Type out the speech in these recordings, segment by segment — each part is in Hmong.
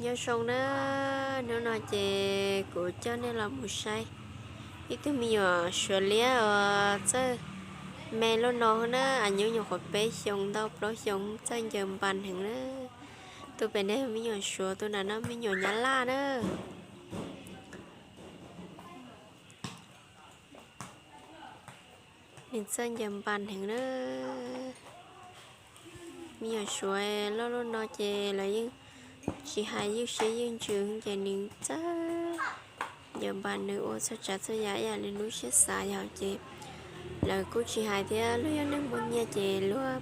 Nyob zoo na, hnub no ces kuv coj nej los mus saib ib tug me nyuam suav liab uas txawj me loj no na, a nyuj nyuam qhuav peb xyoos ntau plaub xyoos txawj ncaws npas heev na. Tus pem ne me nyuam suav, tus nram no me nyuam nyab laj na. Nws txawj ncaws npas heev na. Me nyuam suav loj loj no ces lawv yeej tsis hais ywj siab ywj ntsws ces nws txawj ncaws npas, nws ua txhua tsav txhua yam ib yam li lub siab xav yog ces lawv kuj tsis hais thiab. Luag yog neeg muaj nyiaj ces luag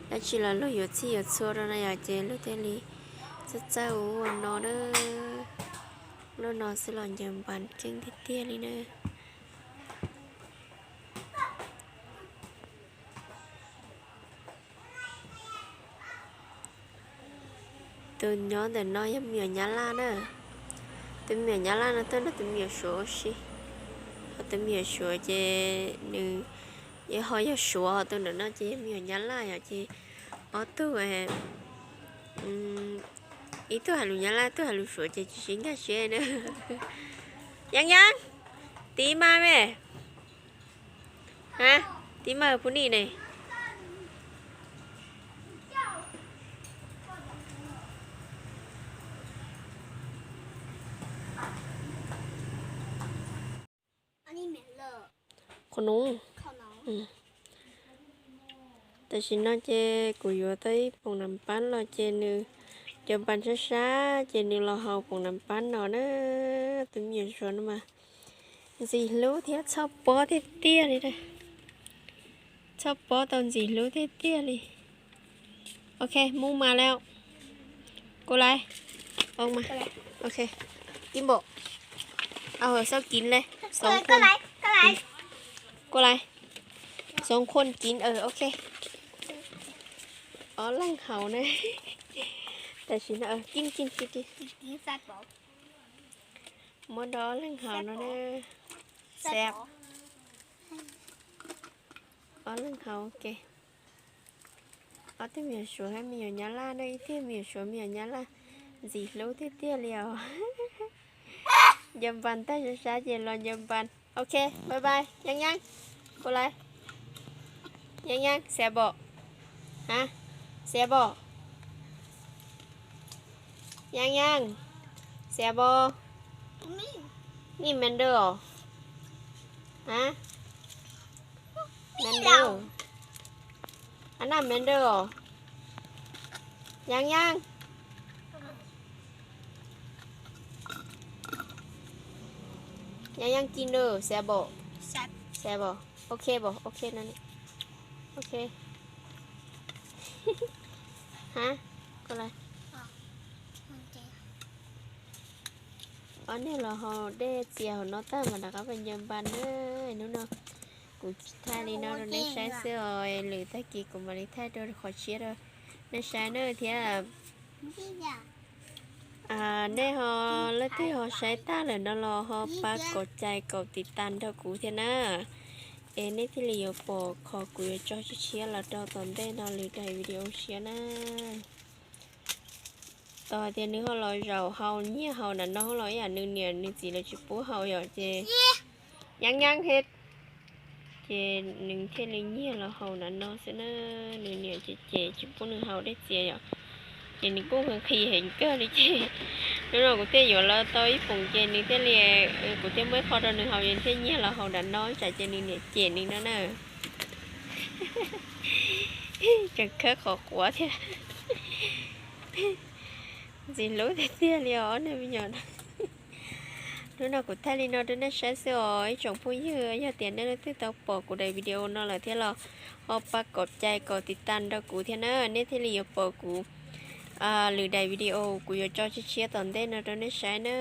dab tsi los luag yuav txhij yuav txhua rau no yog ces luag thiaj li txawj txawj ua ua no na. Lub no xwb los ncaws npas keej tiag tiag li na. Tus nyob ntawm no yog me nyuam nyab laj na. Tus me nyuam nyab laj no tuaj nrog tus me nyuam suav ua si. Ho tus me nyuam suav ces nws ho yog suav, ho tus ntawm no ces yog me nyuam nyab laj yom ces ob tug, ib tug hais lus nyab laj, ib tug hais lus suav ces tsis sib nkag siab na. Yeeb Yeeb, tí mas me, a, tí mas pub nim ne. Qhov no, tam sim no ces kuv yuav tau ib poom nam pab los ces nws cov npas sab sab ces nws los haus poom nam pab no na. Tus me nyuam suav no mas ntxim hlub thiab txhoj pob tiag tiag li. Txhoj pob tau ntxim hlub tiag tiag li. Ok, mus mas lawm. Cô来. Ôm mà. Ok. Kim Bộ. Ờ, sao kín đây? Sống khuôn. Cô này. Sống khuôn kín. Ờ, ok. Ob leeg haus na. Tam sim no, kim, kim, kim, kim. Muab rau ob leeg haus no na. Xav. Ob leeg haus, ok. Ob tug me nyuam suav thiab me nyuam nyab laj na, ib tug me nyuam suav me nyuam nyab laj, ntxim hlub tiag tiag li os. Ncaws npas tag sab sab ces los ncaws npas. Ok, bye bye, Yeeb Yeeb. Cô này. Yeeb Yeeb, xav bom. Hả? Xav bom. Yeeb Yeeb, xav bom. Nim men dơ. Hả? Men dơ. Anh làm men dơ. Yeeb Yeeb. Yeeb Yeeb กิน dơ, xav bom. Xav bom. Ok bom, ok no. Ok. Hả? Cô này. Ob niag los haus dej txias hauv no tag mas rov qab pais ncaws npas na. Hnub no kuv thaij li no rau nej saib xwb os, lwm tag kis kuv mam li thaij rau qhov tshiab rau nej saib na thiab. Nej ho leej twg ho saib tag lawm no los ho pab kaum cais kaum tiv tas nrog kuv thiab na, es nej thiaj li yuav pom qhov kuv yuav tso tshiab tshiab los rau tom ntej no lwm daim video tshiab na. Tos hais tias nws ho los zaum haus nyiaj haus nram no los ib yam nws niam nws txiv lawv tsis pub haus yom ces Yeeb Yeeb thiab, ces nws thiaj li nyiag los haus nram no xwb na. Nws niam cem cem tsis pub nws haus dej txias yom, ces nws kuj nqhis heev kawg li ces hnub no kuv thiaj yuav los tau ib poom ces nws thiaj li, kuv thiaj muab ib qho rau nws haus ces nws thiaj nyiag los haus nram no, tsam ces nws niam cem nws no na. Tseem khawb qhov quav thiab. Ntxim hlub tiag tiag li os ob niag me nyuam no. Hnub no kuv thaij li no rau nej saib xwb os ib tsoom phooj ywg, yog tias nej leej twg tau pom kuv daim video no lawm thiab los ho pab kaum cais kaum tiv tas nrog kuv thiab na, nej thiaj li yuav pom kuv lwm daim video kuv yuav tso tshiab tshiab tom ntej no rau nej saib na.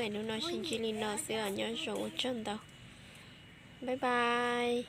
Hnub no sib ntsib li no xwb os, nyob zoo ua tsaug ntau. Bye bye.